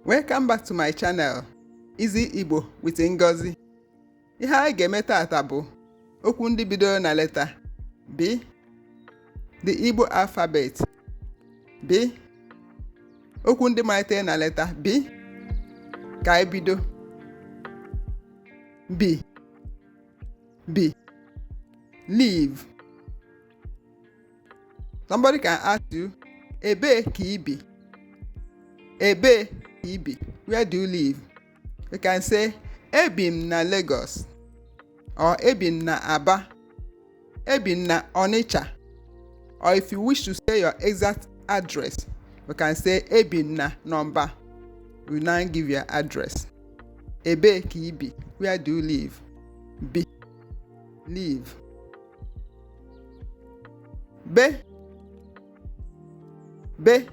Welcome back to my channel, Easy Igbo with Ngozi. Ihe anyị ga-eme tata bụ okwu ndị bidoro na leta B, the Igbo alphabet. B, okwu ndị malitere na leta B. Ka anyị bido. B, B, live. Somebody can ask you, "Ebee ka ị bi?" Ebee ka ị bi? Where do you live? You can say, "Ebi m na Lagos," or "Ebi m na Aba," "Ebi m na Onitsha." Or if you wish to say your exact address, you can say, "Ebi m na number." You now give your address. Ebee ka ị bi? Where do you live? Bi, live. Be, be,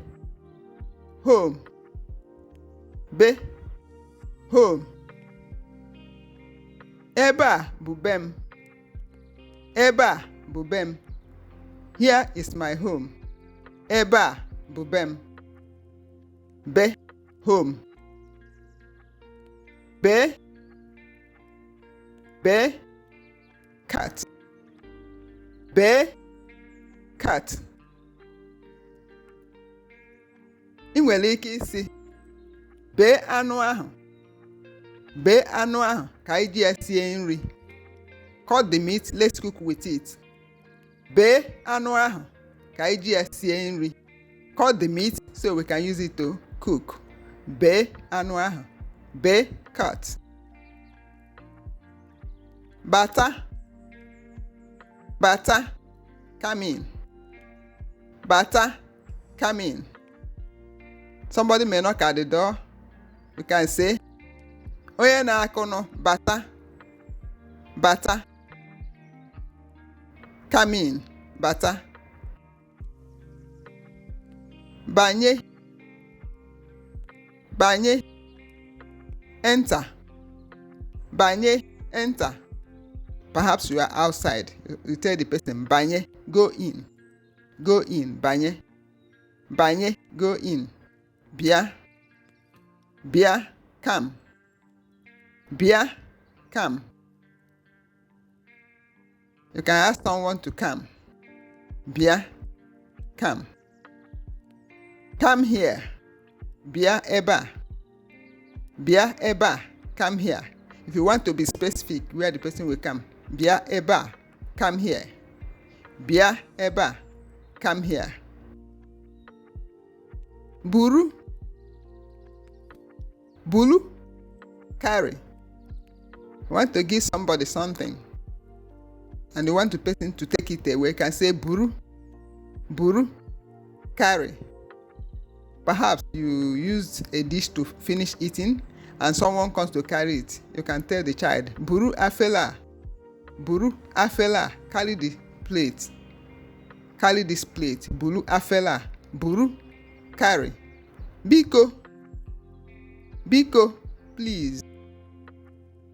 home. Be, home. Ebe a bụ be m. Ebe a bụ be m. Here is my home. Ebe a bụ be m. Be, home. Bee, bee, cut. Bee, cut. Ị nwere ike ịsị, "Bee anụ ahụ. Bee anụ ahụ ka anyị ji ya sie nri." Cut the meat, let's cook with it. Bee anụ ahụ ka anyị ji ya sie nri. Cut the meat so we can use it to cook. Bee anụ ahụ. Bee, cut. Bata, bata, come in. Bata, come in. Somebody may knock at the door. You can say, "Onye na-akụnụ, bata." Bata, come in. Bata. Banye, banye, enter. Banye, enter. Perhaps you are outside. You tell the person, "Banye," go in. Go in, banye. Banye, go in. Bịa, bịa, come. Bịa, come. You can ask someone to come. Bịa, come. Come here. Bịa ebe a. Bịa ebe a. Come here. If you want to be specific where the person will come, bịa ebe a. Come here. Bịa ebe a. Come here. Buru, bulu, carry. You want to give somebody something and you want the person to take it away, you can say, "Buru." Buru, carry. Perhaps you used a dish to finish eating and someone comes to carry it. You can tell the child, "Buru afele a. Buru afele a." Carry the plate. Carry this plate. Buru afele a. Buru, carry. Biko, biko, please.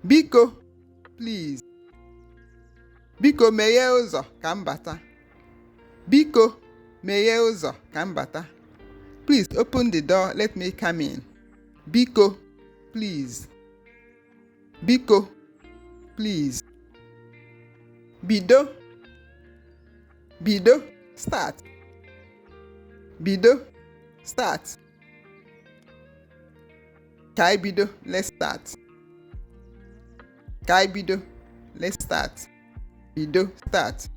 Biko, please. Biko meghee ụzọ ka m bata. Biko meghee ụzọ ka m bata. Please open the door, let me come in. Biko, please. Biko, please. Bido, bido, start. Bido, start. Ka anyị bido, let's start. Ka anyị bido, let's start. Bido, start.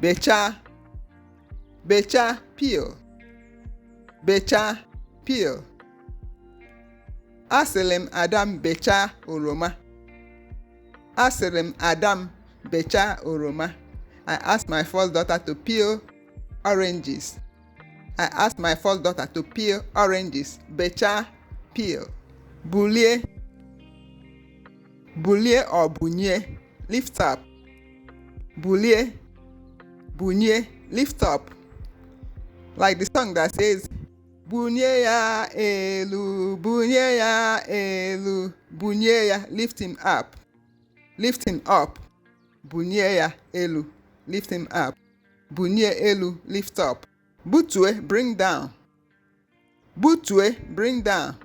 Bechaa, bechaa, peel. Bechaa, peel. Asịrị m ada m bechaa oroma. Asịrị m ada m bechaa oroma. I asked my first daughter to peel oranges. I asked my first daughter to peel oranges. Bechaa, peel. Bulie, bulie or bunye, lift up. Bulie, bunye, lift up. Like the song that says, "Bunye ya elu, bunye ya elu." Bunye ya, lift him up. Lift him up. Bunye ya elu, lift him up. Bunye elu, lift up. Butue, bring down. Butue, bring down.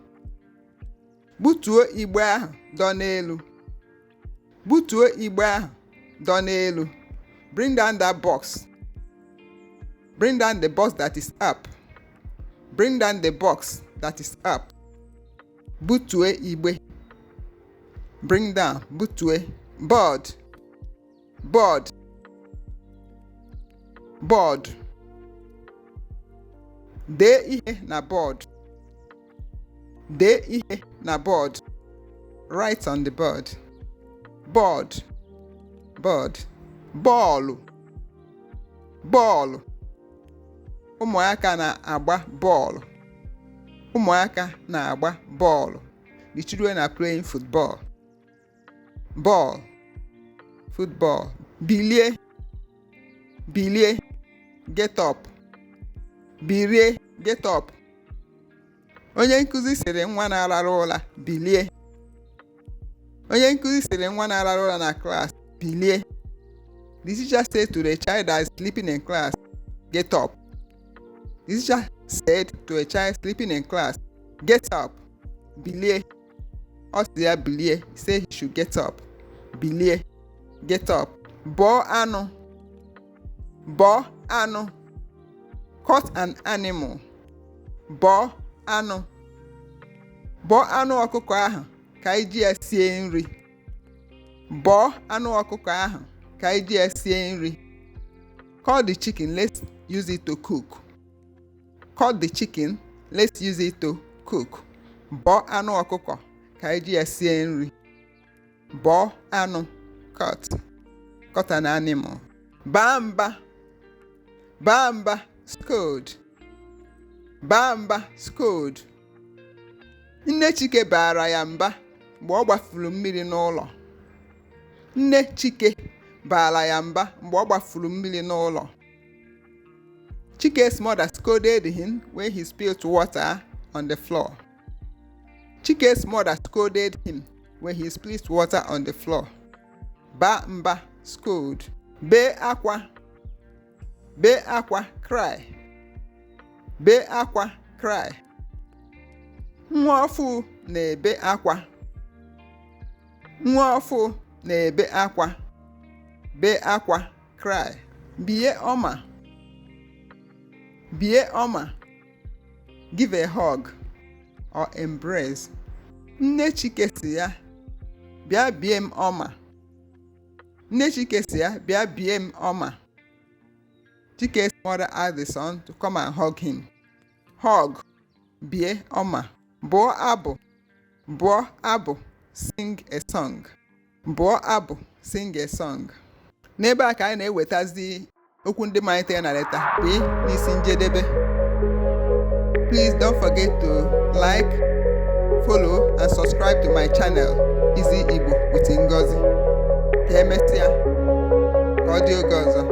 Butuo igbe ahụ dọ n'elu. Butuo igbe ahụ dọ n'elu. Bring down that box. Bring down the box that is up. Bring down the box that is up. Butue igbe. Bring down, butue. Board, board, board. Dee ihe na board. Dee ihe na board. Write on the board. Board, board. Bọọlụ, bọọlụ. Ụmụaka na-agba bọọlụ. Ụmụaka na-agba bọọlụ. The children are playing football. Ball, football. Bilie, bilie, get up. Bilie, get up. Onye nkụzi sịrị nwa na-ararụ ụra, "Bilie." Onye nkụzi sịrị nwa na-ararụ ụra na klaasị, "Bilie." The teacher said to the child that is sleeping in class, "Get up." The teacher said to a child sleeping in class, "Get up." Bilie. Ọ sị ya bilie. He said he should get up. Bilie. Get up. Bọọ anụ. Bọọ anụ. Cut an animal. Bọọ anụ. Bọọ anụ ọkụkọ ahụ ka anyị ji ya sie nri. Bọọ anụ ọkụkọ ahụ ka anyị ji ya sie nri. Cut the chicken, let's use it to cook. Cut the chicken, let's use it to cook. Bọọ anụ ọkụkọ ka anyị ji ya sie nri. Bọọ anụ, cut. Cut an animal. Baa mba. Baa mba, scold. Baa mba, scold. Nne Chike baara ya mba mgbe ọ gbafuru mmiri n'ụlọ. Nne Chike baara ya mba mgbe ọ gbafuru mmiri n'ụlọ. Chike's mother scolded him when he spilled water on the floor. Chike's mother scolded him when he spilled water on the floor. Ba mba, scold. Bee akwa. Bee akwa, cry. Bee akwa, cry. Nwa ọfụ na-ebe akwa. Nwa ọfụ na-ebe akwa. Bee akwa, cry. Bie ọma. Bie ọma. Give a hug or embrace. Nne Chike sị ya, "Bịa bie m ọma." Nne Chike sị ya, "Bịa bie m ọma." Chike's mother asked the son to come and hug him. Hug, bie ọma. Bụọ abụ, bụọ abụ, sing a song. Bụọ abụ, sing a song. N'ebe a ka anyị na-ewetazi okwu ndị malitere na leta P n'isi njedebe. Please don't forget to like, follow and subscribe to my channel, Easy Igbo with Ngozi. Ka emesịa, ka ọ dị oge ọzọ.